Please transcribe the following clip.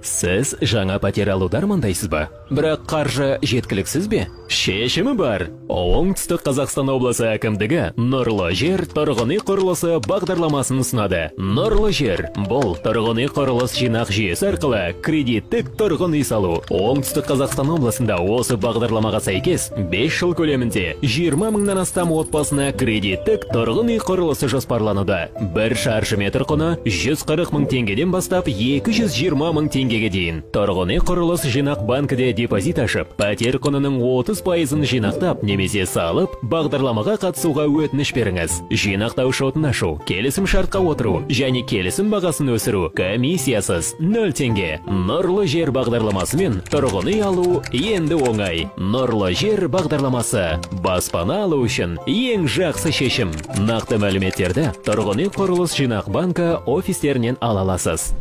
Сіз жаңа пәтер алуды армандайсыз ба? Бірақ қаржы жеткіліксіз бе? Шешімі бар. Оңтүстік Қазақстан облысы әкімдігі Нұрлы жер тұрғын үй құрылысы бағдарламасын ұсынады. Нұрлы жер бұл тұрғын үй құрылыс жинақ жүйесі арқылы кредиттік тұрғын үй салу. Оңтүстік Қазақстан облысында осы бағдарламаға сәйкес 5 жыл көлемінде 20 мыңнан астам отбасына кредиттік тұрғын үй құрылысы жоспарлануда. Бір шаршы метр құны 140 мың теңгеден бастап 220 мың теңгеге дейін. Тұрғын үй құрылыс жинақ банкіде депозит ашып, пәтер құнының 30%-ын жинақтап немесе салып, бағдарламаға қатысуға өтініш беріңіз. Жинақтау шотын ашу, келісім шартқа отыру және келісім бағасын өсіру комиссиясыз 0 теңге. Нұрлы жер бағдарламасымен тұрғын үй алу енді оңай. Нұрлы жер бағдарламасы баспана алу үшін ең жақсы шешім. Нақты мәліметтерді тұрғын үй құрылыс жинақ банкі офистерінен ала аласыз.